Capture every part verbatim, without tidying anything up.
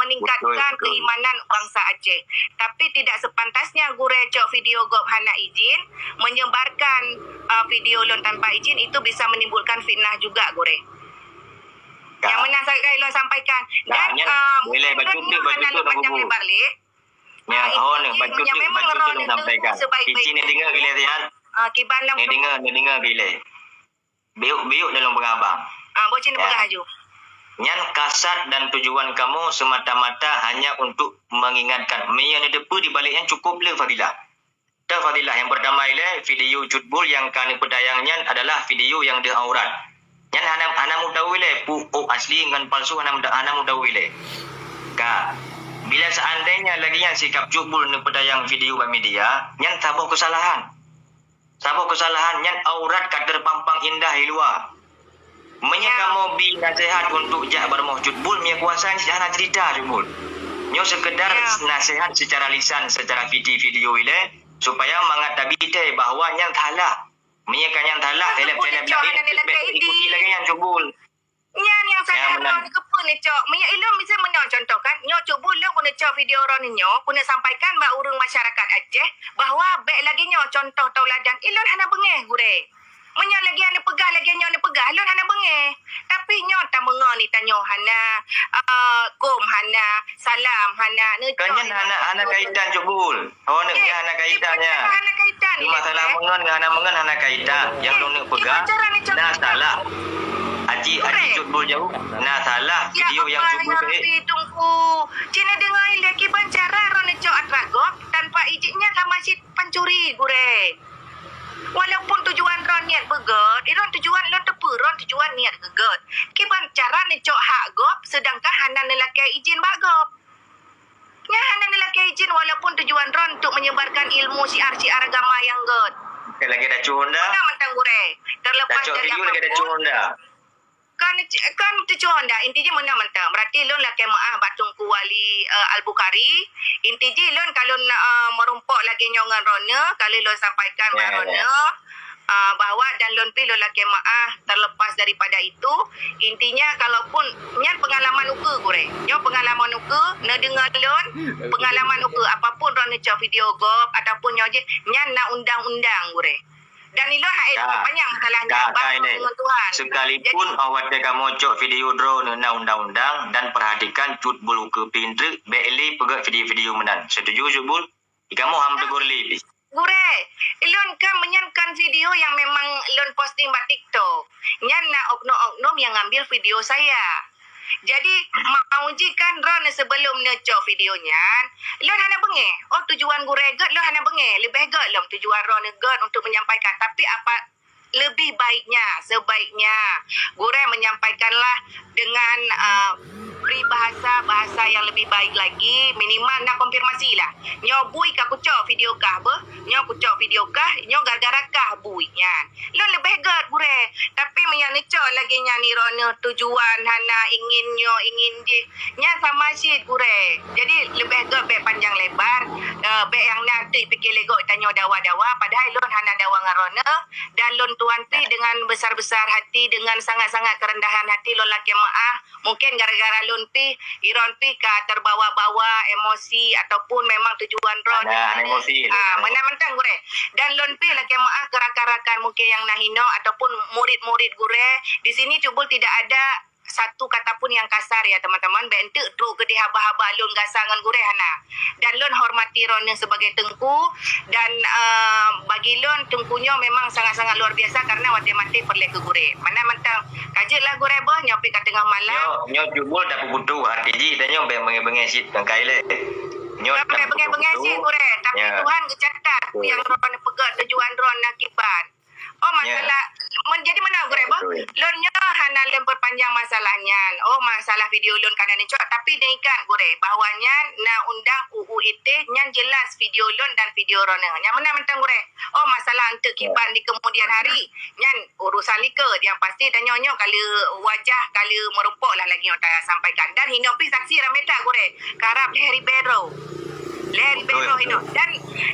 meningkatkan keimanan bangsa Aceh. Tapi tidak sepantasnya gurée cok video gob hana izin, menyebarkan, uh, video lôn tanpa izin, itu bisa menimbulkan fitnah juga gurée. Nyang meunan sagai lôn sampaikan. Dan, uh, lôn hana lôn panjang lebar lé. Nya, oh, nyoe, bacut lôn sampaikan. Ici neudeungoe gilée siat. Ah, kiban lom. Neudeungoe, neudeungoe gilée. Biuk-biuk dalam pengabang. Ah, bocin peugah aju. Nyan kasat dan tujuan kamu semata-mata hanya untuk mengingatkan. Meunyoe neuteupeue di balik nyan cukup le Fadilah. Teuh Fadilah, yang pertama ilée, video Cut Bul yang ka neupeutayang nyan adalah video yang deuh aurat. Nyan hana, hana mutawi lé, pu-, oh, asli ngon palsu hana muta-, hana mutawi lé. Ka. Bila seandainya lagée nyan sikap Cut Bul neupeutayang video bak media, nyan saboh keusalahan. Saboh keusalahan nyan aurat ka teupampang indah di luwa. Meunyoe kamoe bi naseuhat untuk jak bak rumoh Cut Bul, meunyoe kuasa nyan hana cerita Cut Bul. Nyoe sekedar naseuhat secara lisan, secara vide-, video ilée, supaya mangat tabi teuh bahwa nyan salah. Meunyoe ka nyan salah, seleb-seleb laén ikuti lagée nyan Cut Bul. Nyan nyang salah droeneuh keupeue neucok. Meunyoe ilôn miseu meunoe contoh kan, nyoe Cut Bul lôn keuneuk cok video droeneuh nyoe, keuneuk sampaikan bak ureuëng masyarakat Aceh bahwa bék lagée nyoe contoh tauladan. Ilôn hana beungéh gurée. Meunyoe lagée nyan neupeugah, lagée nyoe neupeugah, lôn hana beungéh. Tapi nyoe tameungon di tanyoe hana, eh, kôm hana, salam hana, neucok. Kan nyan hana, hana kaitan Cut Bul. Oh, nyan hana kaitan nyan. Hana kaitan. Cuma salah meungon ngon hana meungon hana kaitan. Nyang lôn neuk peugah, na salah. Aji, aji Cut Bul jauh, na salah video nyang Cut Bul seuhé. Teungku, cina deungoe ilée kiban cara droeneuh cok atra gob tanpa izin nyan sama cit pancuri gurée. Walaupun tujuan droeneuh niet beugét, droeneuh tujuan lôn teupeue droeneuh tujuan niet beugét. Kiban cara neucok hak gob sedangkan hana neulakée izin bak gob. Nyan hana neulakée izin walaupun tujuan droeneuh untuk menyebarkan ilmu syiar-syiar agama nyang gét. Lagée dacu Honda. Meunan mantong gurée. Terlepas dari apapun. Dacu lagée dacu Honda. Kan, kan dacu Honda. Inti jih meunan mantong. Berarti lôn lakée meuáh bak Teungku Wali, eh, Al-Bukhari. Inti jih lôn ka lôn, eh, meurumpok lagée nyoe ngon droeneuh, ka lheueh lôn sampaikan bak droeneuh. Ah, bahwa dan lôn pih lôn lakée meuáh terlepas daripada itu, intinya kalaupun nyan pengalaman ukeue gurée. Nyoe pengalaman ukeue, neudeungoe lôn, pengalaman ukeue apapun droeneuh cok video gob ataupun nyoe jih, nyan na undang-undang gurée. Dan ilôn hana panyang masalah nyan, bak ngon Tuhan. Sekalipun awak teuka mocok video droeneuh na undang-undang dan perhatikan Cut Bul ukeue pih treuk, bék lé peugét video-video meunan. Setuju Cut Bul? Di kamoe ham tegur lé pih. Gurée, ilôn kan meunyan kan video nyang memang lôn posting bak TikTok. Nyan na oknum-oknum nyang ngambil video saya. Jadi, mau jih kan droeneuh sebelum neucok video nyan, lôn hana beungéh. Oh, tujuan gurée gét, lôn hana beungéh. Leubeh gét lom tujuan droeneuh gét untuk menyampaikan. Tapi apa, lebih baiknya, sebaiknya gurée menyampaikanlah dengan, eh, peribahasa-bahasa yang lebih baik lagi, minimal na konfirmasi lah. Nyoe bui ka kucok video kah beuh, nyoe kucok video kah, nyoe gara-gara kah bui nyan. Lôn leubeh gét gurée, tapi meunyoe neucok lagée nyan droeneuh tujuan hana ingin nyoe ingin jih, nyan sama cit gurée. Jadi leubeh gét bék panjang lebar, eh, bék nyang na teuk pike lé gob tanyoe dawa-dawa, padahai lôn hana dawa ngon droeneuh. Dan lôn tuan pih dengan besar-besar hati, dengan sangat-sangat kerendahan hati lôn lakée meuáh. Mungkin gara-gara lôn pih, droeneuh pih ka terbawa-bawa emosi ataupun memang tujuan droeneuh. Hana emosi. Ah, meunan mantong gurée. Dan lôn pih lakée meuáh keu rakan-rakan mungkin nyang na hinoe ataupun murid-murid gurée. Di sini Cut Bul tidak ada satu kata pun yang kasar ya teman-teman, bék enteuk trok keudeh haba-haba lôn gasa ngon gurée hana. Dan lôn hormati droeneuh sebagai teungku dan, eh, bagi lôn teungku nyoe memang sangat-sangat luar biasa karena watée maté peureulée keu gurée. Meunan mantong. Ka jeuet lah gurée beuh, nyoe pih ka teungoh malam. Nyoe, nyoe Cut Bul tapeubutoh, arti jih dan nyoe bék beungéh-beungéh cit keu kayée lé. Nyoe bék beungéh-beungéh cit gurée, tapi Tuhan geucatat nyang droeneuh peugét tujuan droeneuh akibat. Oh, masalah, men-, jadi meunan gurée beuh? Lôn nyoe hana lôn peupanjang masalah nyan. Oh, masalah video lôn ka na neucok, tapi neuingat gurée bahwa nyan na undang U U I T E nyan jelas video lôn dan video droeneuh. Nyan meunan mantong gurée. Oh, masalah enteuk kiban di kemudian hari, nyan urusan likot. Nyang pasti tanyoe nyoe ka lheueh wajah, ka lheueh meurumpok lah lagée nyang tasampaikan. Dan hinoe pih saksi ramé that gurée. Karab lhée ribée droe. Lé ribèe roh hinoe. Dan,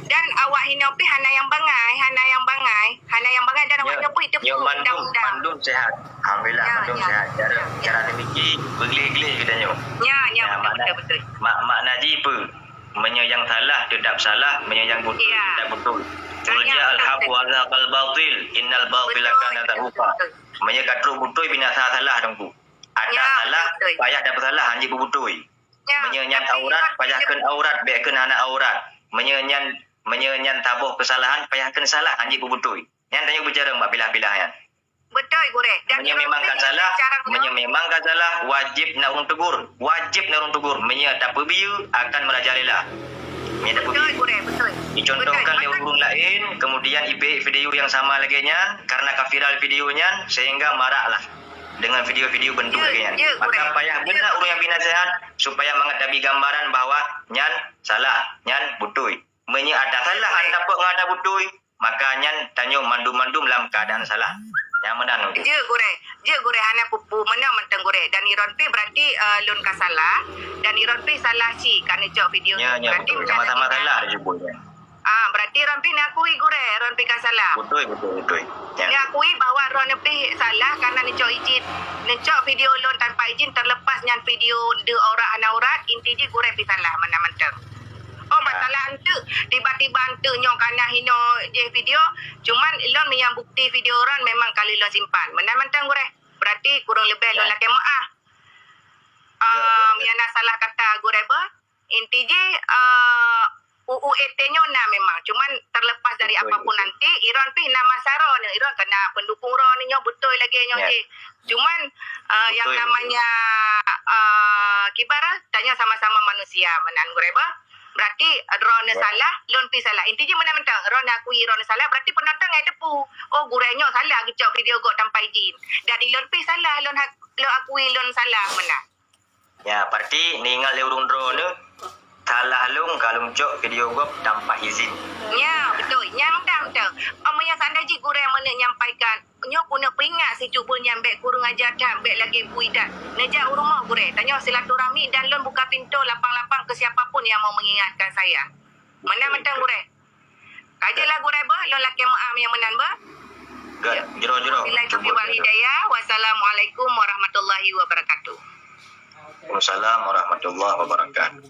dan awak hinoe pih hana nyang bangai, hana nyang bangai, hana nyang bangai dan awak nyoe pih teupeue undang-undang. Nyoe mandum, mandum sehat. Alhamdulillah, mandum sehat. Cara, cara seumiké, beugleh-gleh geutanyoe. Ya, ya, betul, betul, betul. Mak, makna jih peue? Meunyoe nyang salah, teutap salah. Meunyoe nyang beutôi, teutap beutôi. Qul ja'al haqq wa zahaqal batil, innal batila kana zahuqa. Meunyoe ka trok beutôi, binasa salah, Teungku. Ada salah, payah dapeusalah, hanjeuet beubeutôi. Meunyoe nyan aurat, payah kheun aurat, bèk kheun hana aurat. Meunyoe nyan, meunyoe nyan saboh keusalahan, payah kheun salah, hanjeuet beubeutôi. Nyan tanyoe beucarông bak pilah-pilah nyan. Beutôi, Gurèe. Dan meunyoe memang ka salah, meunyoe memang ka salah, wajéb na ureueng tegur. Wajéb na ureueng tegur. Meunyoe tapeubiyeu, akan merajalela. Meunyoe tapeubiyeu. Beutôi, Gurèe, beutôi. Dicontohkan lé ureueng laén, kemudian ipeuék video nyang sama lagèe nyan, karena ka viral video nyan, sehingga maraklah dengan video-video bentuk lagèe nyan. Maka payah beuna ureueng nyang bri naseuhat supaya mangat tabi gambaran bahwa nyan salah, nyan beutôi. Meunyoe ada salah, hana dapeuet ngon ada beutôi, maka nyan tanyoe mandum-mandum lam keuadaan salah. Nyang meunan. Jeuet, Gurèe. Jeuet, Gurèe, hana peue-peue, meunan mantong, Gurèe. Dan droeneuh pih berarti, eh, lôn ka salah. Dan droeneuh pih salah cit ka neucok video. Ya, ya, beutôi. Sama-sama salah disebutnya. Ah, berarti droeneuh pih neukui, Gurèe, droeneuh pih ka salah. Beutôi, beutôi, beutôi. Ya. Neukui bahwa droeneuh pih salah karena neucok izin, neucok video lôn tanpa izin, terlepas nyan video deuh aurat hana aurat, inti jih Gurèe pih salah meunan mantong. Oh, masalah eunteuk, tiba-tiba eunteuk nyoe ka na hinoe jih video, cuman lôn meunyo bukti video droeneuh memang ka lheueh lôn simpan. Meunan mantong, Gurèe. Berarti kurang lebih lôn lakèe meu'ah. Ah, meunyo na salah kata, Gurèe, bah. Inti jih, eh, U U E T nyoe na memang, cuman terlepas dari apapun nanti, droeneuh pih na masa droeneuh, droeneuh keu na pendukung droeneuh nyoe beutôi lagèe nyoe jih. Cuman, eh, yang namanya, eh, kiban, tanyoe sama-sama manusia meunan, Gurèe, bah. Berarti, eh, droeneuh salah, lôn pih salah. Inti jih meunan mantong, droeneuh akui droeneuh salah, berarti penonton ngai teupeu, "Oh, Gurèe nyoe salah geucok video gob tanpa izin." Dan lôn pih salah, lôn ha-, lôn akui lôn salah meunan. Ya, berarti neuingat lé ureueng droeneuh, salah lôn ka lôn cok video gob tanpa izin. Ya, beutôi. Nyan mantong, mantong. Oh, meunyo seandai jih Gurèe meuneuk nyampaikan, nyoe keuneuk peuingat si cut buet nyan bèk kureueng aja that, bèk lagèe bui that. Neujak u rumoh Gurèe, tanyoe silaturahmi dan lôn buka pintoe lapang-lapang keu siapa pun nyang mau mengingatkan saya. Meunan mantong, Gurèe. Ka jeuet lah, Gurèe, bah, lôn lakèe meu'ah nyang meunan, bah. Jroh, jroh. Wabillahi taufiq wal hidayah. Wassalamualaikum warahmatullahi wabarakatuh. Waalaikumsalam warahmatullahi wabarakatuh.